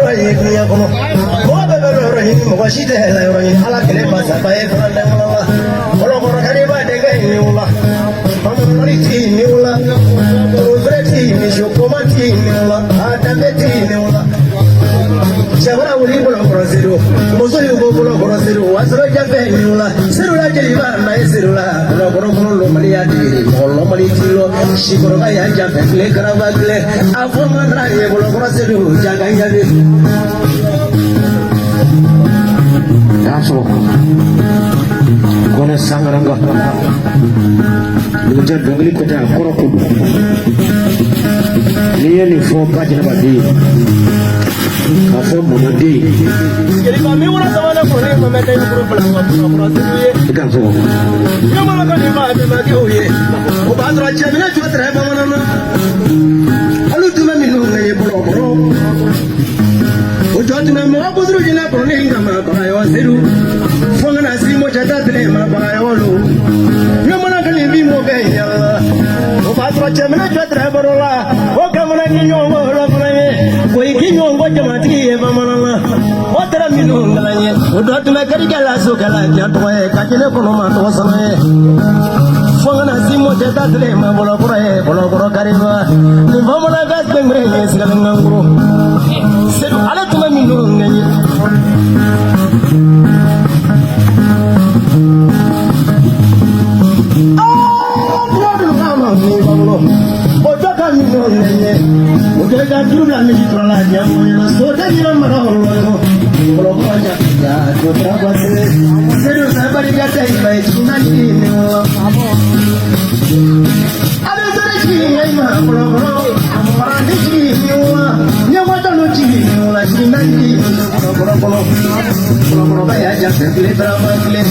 yɔrɔ ye diɲɛ kɔnɔ. Mɔgɔ bɛɛ bɛ yɔrɔ ɲini, mɔgɔ si tɛ la yɔrɔ ɲini. Ala kelen masaba ye fana tɛ wala. Kɔlɔkɔrɔ kariba denkɛ ni wula. Bamananni ti ni wula. Torofɛrɛ ti ni sokoma ti ni wula. A danbe ti ni wula. Cɛkɔrɔ wuli bolo kɔrɔ sedu. Muso y'u ko bolo kɔrɔ sedu. Wasɔrɔ jafe ni wula. Sedu la jeliba na ye sedu la. Kɔlɔkɔrɔ kɔnɔ lɔmali y'a dege. Mɔgɔ lɔmali ti lɔ. Sikɔrɔba y'a jafe tile karaba tile. A fɔ man dara ye bolo kɔrɔ sedu. Jaga ɲabi. Y'a sɔrɔ kɔnɛ sangaranga numukɛ dɔnkili ko tɛ, a kɔrɔ ko don. N'i ye nin fɔ ba jɛnɛba den ye, k'a fɔ mɔnɔ den ye. Jeliba min wara sabanan kɔni ma mɛ tɛ kuru fila ka bolo kɔrɔ sedu ye. I k'a fɔ. Ɲamana ka nin maa bɛnbakɛw ye. O b'a sɔrɔ cɛminɛ jɔ tɛrɛ bamanan na. Olu tun bɛ minnu kɛ ye bolo kɔrɔ. O jɔ tun bɛ mɔgɔ kusuru jinɛ kɔni kama bagayɔ sedu. Fo kana si mɔcɛ ta tile ma bagayɔ lo. Ɲamana ka nin bi mɔkɛ yala. O b'a sɔrɔ cɛminɛ jɔ tɛrɛ baro la. O kamana k'i ɲɔgɔn ko la fana ye. Ko i k'i ɲɔgɔn ko jamatigi ye bamanan na. O tɛrɛ minnu kalan ye. O dɔ tun bɛ karikɛ la sokɛla jan tɔgɔ ye. Ka kelen kɔnɔ ma tɔgɔ sɔrɔ ye. Fo kana si mɔcɛ ta tile ma bɔlɔkɔrɔ ye. Bɔlɔkɔrɔ kariba. Nin bamanankan gbɛngbɛrɛ ye sigalenkankuru. Sedu ale tun bɛ minnu kɛ ye. O dɔ ka minnu kɛ ye. O dɔ ka juru bila misi tɔrɔ la diɲɛ kɔnɔ. So tɛ ɲinɛ mara o lɔ. Bɔlɔkɔrɔ ja ja jɔ tɛrɛ bɔ se. Sedu sabali ka tɛ i ba ye jina jigin wa. A bɛ sere jigin ye ma bɔlɔkɔrɔ. Farandi jigin wa. Ɲɛmɔgɔ jigin wa. Jigin jigin bɔlɔkɔrɔ kɔnɔ. Bɔlɔkɔrɔba y'a ja fɛ tile barama tile.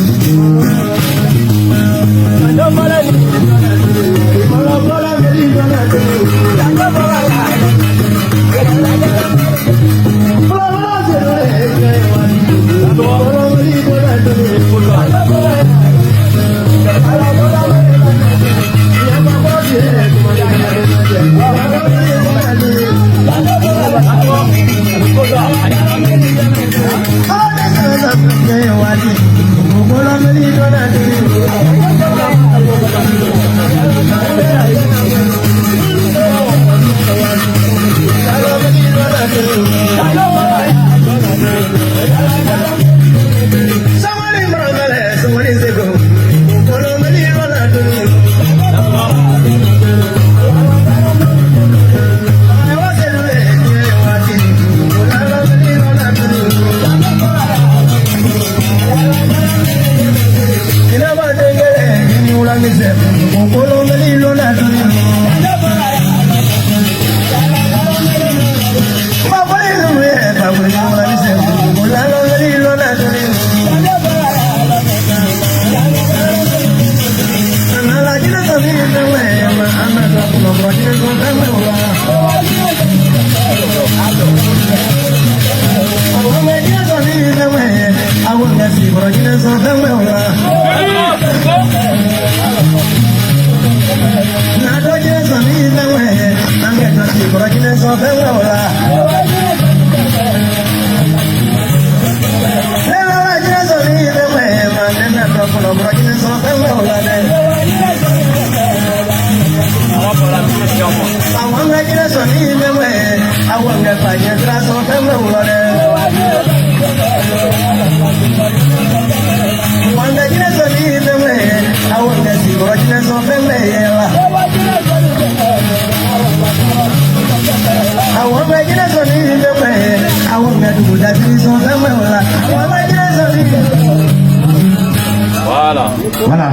Voilà. Voilà.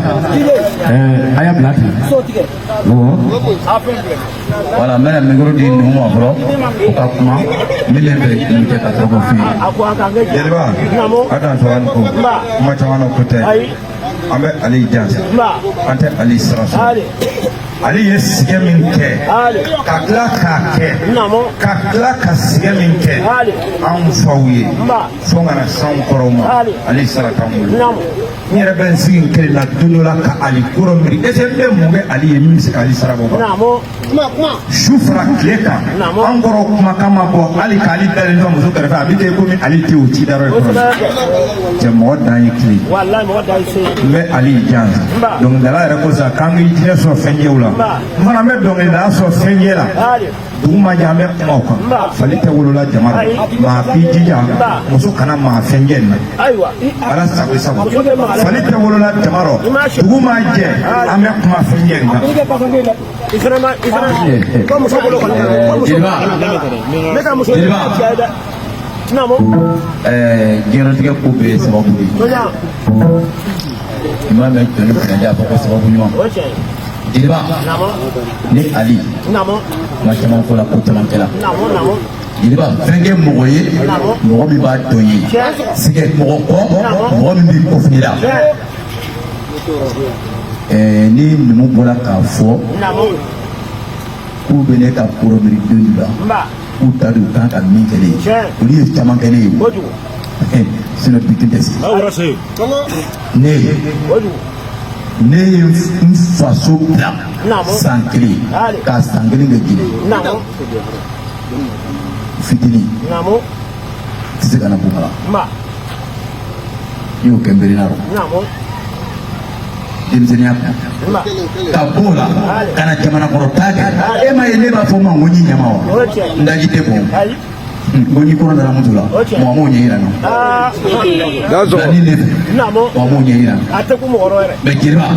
A y'a bila ten. Bon. Voilà, n bɛna micro di ninnu ma fɔlɔ, u ka kuma min bɛ fɛ nin kɛ ka sɔrɔ k'o f'i ye. Jeliba, a dan sɔrɔ ni ko kuma caman na ko tɛ. An bɛ Ali jansa, an tɛ Ali sira sɔrɔ. Ale ye sigɛ min kɛ, ka tila k'a kɛ, ka tila ka sigɛ min kɛ anw faw ye, fo ka na s'anw kɔrɔw ma, ale sara t'anw bolo. N yɛrɛ bɛ n sigi n kelen na don dɔ la ka Ali kɔrɔ miiri. Est ce que n bɛ mun kɛ Ali ye min bɛ se k'ale sara bɔ kan? Su fara tile kan, an kɔrɔ kumakan ma bɔ hali k'ale dalen to muso kɛrɛfɛ, a bɛ kɛ komi ale tɛ o ci dayɔrɔ ye kɔrɔ. Cɛ, mɔgɔ dan ye tile. N bɛ Ali jan dɔnkilidala yɛrɛ ko sisan k'an k'i jinɛ sɔrɔ fɛnjɛw la, n fana bɛ dɔnkilidala sɔrɔ fɛnjɛ la. Dugu ma jɛ, an bɛ kuma o kan. Fali tɛ wolola jama la, maa k'i jija muso kana maa fɛnjɛ nin na. Ala sago i sago, fali tɛ wolola jama rɔ. Dugu ma jɛ, an bɛ kuma fɛnjɛ nin kan. Jeliba, jeliba, diɲɛlatigɛ ko bɛɛ ye sababu de ye. I m'a mɛn jɔnni kunnadi a fɔ ko sababu ɲuman. Jeliba, ni Ali kuma caman fɔ la, ko caman kɛla. Jeliba, fɛn kɛ mɔgɔ ye, mɔgɔ min b'a dɔn ye, sɛgɛ mɔgɔ kɔ, mɔgɔ min b'i kɔfɛ la. Ni numu bɔra k'a fɔ k'u bɛ ne ka kɔrɔ miiri don dɔ la, k'u ta don u kan ka min kɛ ne ye, olu ye caman kɛ ne ye o, sinon bi tun tɛ se. Ne ye n faso bila san kelen, ka san kelen kɛ Guinée fitinin, tɛ se ka na Bumala. N y'o kɛ n berena rɔ denmisɛnninya kɔnɔ, ka b'o la ka na jamana kɔnɔ taa kɛ. E ma ye ne b'a fɔ ma ko n y'i ɲama wa, n daji tɛ bɔn, n ko n'i kɔnɔ dara muso la, mɔgɔ m'o ɲɛ yira n na ni ne fɛ, mɔgɔ m'o ɲɛ yira n na. Mais jeliba,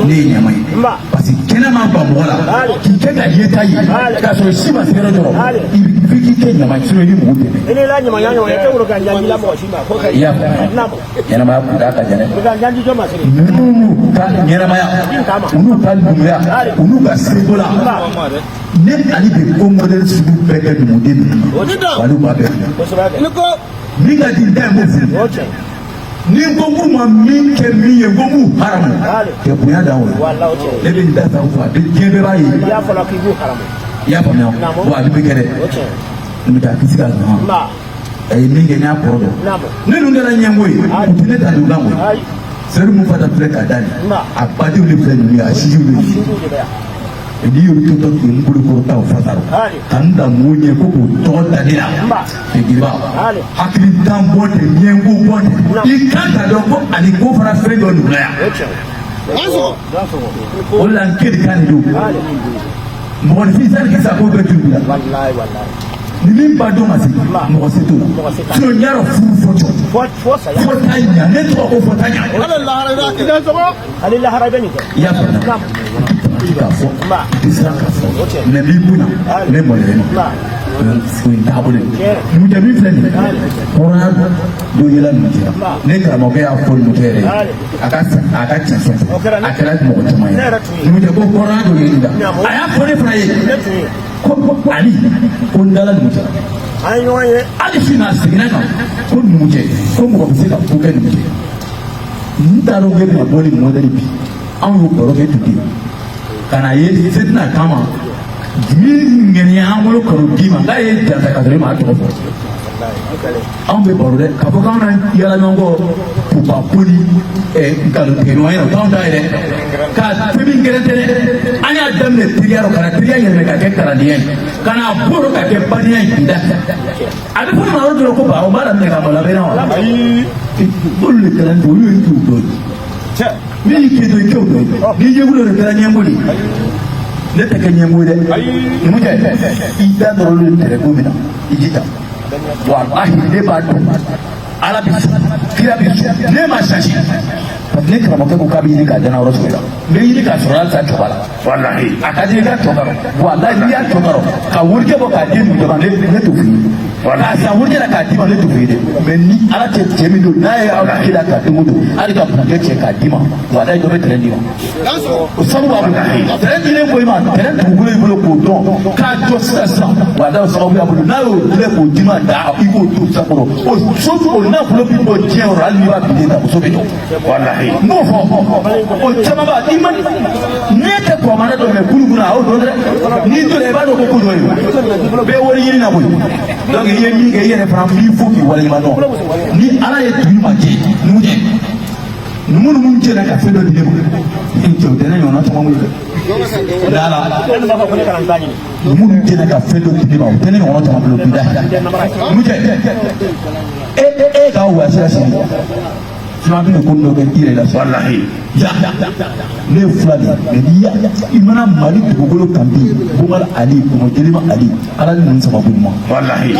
ne ye ɲama ye, parce que kɛnɛ ma ban mɔgɔ la k'i kɛ ka yeta ye k'a sɔrɔ si ma se yɔrɔ dɔrɔn, i f'i k'i kɛ ɲama ye, sinon i bɛ mɔgɔw dɛmɛ. I y'a faamuya? Ɲɛnamaya kun t'a ka jan dɛ. Ninnu n'u ka ɲɛnamaya, u n'u ka numuya, u n'u ka seko la, ne Ali bɛ ko modèle sugu bɛɛ kɛ numuden ninnu na, wali b'a bɛɛ filɛ. Min ka di n da ye, n b'o fili. Ni n ko k'u ma min kɛ min ye, n ko k'u haramu kɛ bonya dan o ye. Ne bɛ n da ta o fɔ, a bɛ diɲɛ bɛɛ b'a ye. I y'a faamuya? Wa a bɛ kɛ dɛ. N bɛ taa kisi ka nɔ a ye min kɛ, n y'a kɔrɔ dɔn. Ne dun kɛra ɲɛngo ye, u tɛ ne ta don kan koyi. Seyidu mun fata filɛ ka da nin, a badenw de filɛ ninnu ye, a sisiw de ye. N'i y'olu to tɔ n bolo kɔrɔ ta o fasa rɔ ka n da mɔgɔw ɲɛ ko k'o tɔgɔ da ne la. Jeliba, hakilitan bɔ tɛ, ɲɛngo bɔ tɛ. I kan ka dɔn ko ani ko fana fɛn dɔ nugula yan. O de la n keli kan de don. Mɔgɔninfin sani k'i sa ko bɛɛ turu la, ni min ba dɔn ma se, mɔgɔ se t'o la. Sinon n y'a dɔn furu fɔ cɔ fɔ ta ɲa, ne tɔgɔ ko fɔ ta ɲa. I y'a faamuya? K'a fɔ i tɛ siran k'a fɔ, mais n b'i bonya, n bɛ maloya i ma. O ye n taabolo ye. Numukɛ min filɛ nin ye, hɔrɔnya dɔ yela numukɛ la. Ne karamɔgɔkɛ y'a fɔ numukɛ yɛrɛ ye, a ka cɛ sɔn fɛ, a kɛra mɔgɔ caman ye. Numukɛ ko hɔrɔnya dɔ yeli la, a y'a fɔ ne fana ye ko Ali ko n dala numukɛ la. Hali sini a seginna kan ko numukɛ, ko mɔgɔ bɛ se ka ko kɛ numukɛ. N t'a dɔn k'e bɛna bɔ ni mɔdɛli bi. Anw y'o baro kɛ tun ten ka na ye se tɛna kama min ŋaniya an bolo k'o d'i ma, n'a ye jansa ka sɔrɔ e m'a tɔgɔ fɔ. Anw bɛ baro dɛ, k'a fɔ k'anw na yala ɲɔgɔn kɔ pupa ko ni nkalon tigɛ ɲɔgɔn ye, o t'anw ta ye dɛ. Ka fɛn min gɛrɛ tɛ dɛ, an y'a daminɛ teriya rɔ, ka na teriya yɛlɛmɛ ka kɛ kalandenya ye, ka na bɔ ka kɛ badenya ye bi da. A bɛ fɔ ne ma yɔrɔ dɔ la ko ba o b'a daminɛ ka malo a bɛ na wa olu de kɛra olu ye t'u dɔ ye. Min y'i kɛ dɔ ye, k'o dɔ ye. N'i ɲɛko dɔ de kɛra ɲɛngo de ye, ne tɛ kɛ ɲɛngo ye dɛ. Numukɛ, i da dɔrɔn de tɛrɛ ko min na, i jija. Walahi, ne b'a dɔn, Ala bɛ sɔn, kira bɛ sɔn, ne ma change, parce que ne karamɔgɔkɛ ko k'a bɛ ɲini k'a danna yɔrɔ sɔrɔ i la, n bɛ ɲini k'a sɔrɔ halisa cɛba la. Walahi, a ka di i ka cɛba rɔ. Walahi, n'i y'a cɛba rɔ ka worikɛ bɔ k'a di numukɛ ma, ne t'o f'i ye. K'a san warijɛ la k'a d'i ma, ne t'o f'i ye dɛ. Mais ni Ala cɛ, cɛ min don n'a ye aw kila ka don o don, hali ka kuranɛ cɛ k'a d'i ma, walayi, dɔ bɛ tɛrɛn d'i ma. O sabu b'a bolo. Tɛrɛn dilen ko i ma, tɛrɛn dugukolo i bolo k'o dɔn k'a jɔ sisan sisan, walayi, o sababu y'a bolo. N'a y'o dilan k'o d'i ma, da i k'o to sankɔrɔ, o so, o nafolo bi bɔ diɲɛ yɔrɔ, hali n'i b'a bilen ta, muso bɛ jɔ. Walahi. N b'o fɔ, o caman b'a i ma. Ne tɛ kɔmana dɔ mɛ kulu kunna, a y'o dɔn dɛ. N'i donna, i b'a dɔn ko ko dɔ ye bɛɛ wari ɲini na koyi. Donc i ye min kɛ i yɛrɛ fana, n b'i fo k'i waleɲuman dɔn. Ni Ala ye dugu ma jɛ, numu jɛ, numu ninnu jɛra ka fɛn dɔ di ne ma, cɛ, o tɛ ne ɲɔgɔnna caman bolo dɛ. N'ala numu ninnu jɛra ka fɛn dɔ di ne ma, o tɛ ne ɲɔgɔnna caman bolo bi da. Numu jɛ, e e e ka wɔyasi la sini, filan bɛ ko dɔ kɛ i yɛrɛ la. Walahi. Ya, ne ye fila de ye, mais n'i ya i mana Mali dugukolo kan bi, Bubakari Ali, Kɔmɔ Jelima Ali, Ala ni ninnu sababu ɲuman. Walahi.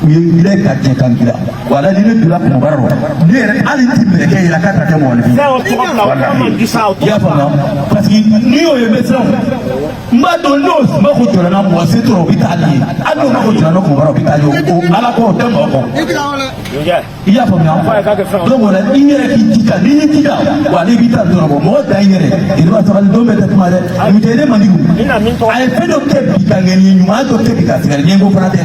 U ye n dilan ka jɛ ka n dilan. Wala ni ne donna kɔnɔbara rɔ, ne yɛrɛ hali ti mɛlɛkɛ yɛlɛ k'a ta kɛ mɔgɔninfin. I y'a faamuya? Parce que n'i y'o ye, n bɛ siran. N b'a dɔn n'o mako jɔra n na, mɔgɔ se tɔrɔ, o bɛ taa nin ye. Hali n'o mako jɔra n na kɔnɔbara, o bɛ taa ye. O Ala kɔ, o tɛ mɔgɔ kɔ. I y'a faamuya? Donc o la, i yɛrɛ k'i jija. N'i y'i jija, wa ale b'i ta dɔrɔn bɔ. Mɔgɔ dan i yɛrɛ. Jeliba, sabali, don bɛɛ tɛ kuma dɛ. Numukɛ ne man di. A ye fɛn dɔ kɛ bi ka ŋɛniye ɲuman dɔ kɛ bi ka sɛgɛrɛ ɲɛngo fana tɛ.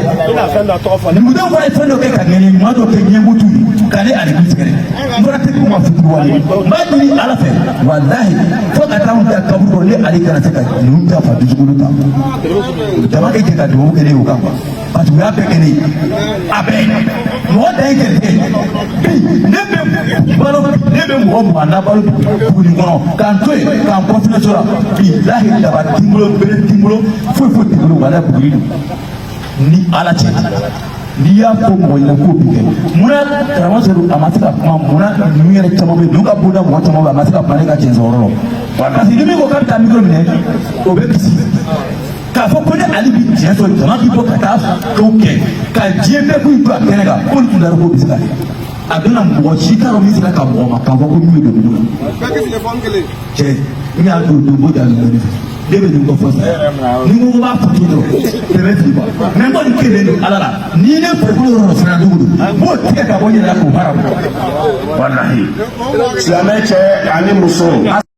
Numudenw fana ye fɛn dɔ kɛ ka ŋɛniye ɲuman dɔ kɛ ɲɛngo t'u ye ka ne ani sɛgɛrɛ. N fana tɛ kuma fitiri wale. N b'a ɲini Ala fɛ, walahi, fo ka taa anw da kaburu kɔnɔ, ne ale kana se ka ninnu ta fa dusukolo ta. Jama kɛ jɛ ka dugawu kɛ ne ye o kan, parce que u y'a bɛɛ kɛ ne ye, a bɛɛ. Mɔgɔ dan ye gɛrɛsɛgɛ bi. Ne bɛ balo, ne bɛ mɔgɔ 20 na balo Buguni kɔnɔ, k'an to yen, k'an kɔfilɛ so la. Bilahi, daba ti n bolo, bere ti n bolo, foyi foyi ti n bolo. Walahi, Buguni don ni Ala cɛ. N'i y'a fɔ mɔgɔ ɲɛna k'o bi kɛ, munna karamɔgɔ sɔrɔ a ma se ka kuma? Munna ninnu yɛrɛ caman bɛ yen, ninnu ka bonda mɔgɔ caman bɛ yen, a ma se ka kuma ne ka tiɲɛ sɔrɔ yɔrɔ la? Parce que ni min ko k'a bɛ taa micro minɛ, o bɛ kisi k'a fɔ ko ne Ali bi tiɲɛ sɔrɔ. Jama bi bɔ ka taa kow kɛ ka diɲɛ bɛɛ k'u to a kɛnɛ kan, k'olu tun dara k'o bɛ se ka kɛ. A bɛna mɔgɔ si t'a dɔn min sera ka mɔgɔ ma k'a fɔ ko min bɛ don dugu la. Cɛ, n y'a don don ko da nin fɛ, ne bɛ nin kɔ fɔ sisan. Ni n ko n b'a fɔ cogo dɔrɔn, tɛmɛ fili quoi. Mais n kɔni kelen don Ala la. Ni ne farikolo yɔrɔ dɔ siran dugu don, n b'o tigɛ ka bɔ n yɛrɛ la k'o baara bɔ. Walahi. Silamɛ cɛ ani muso.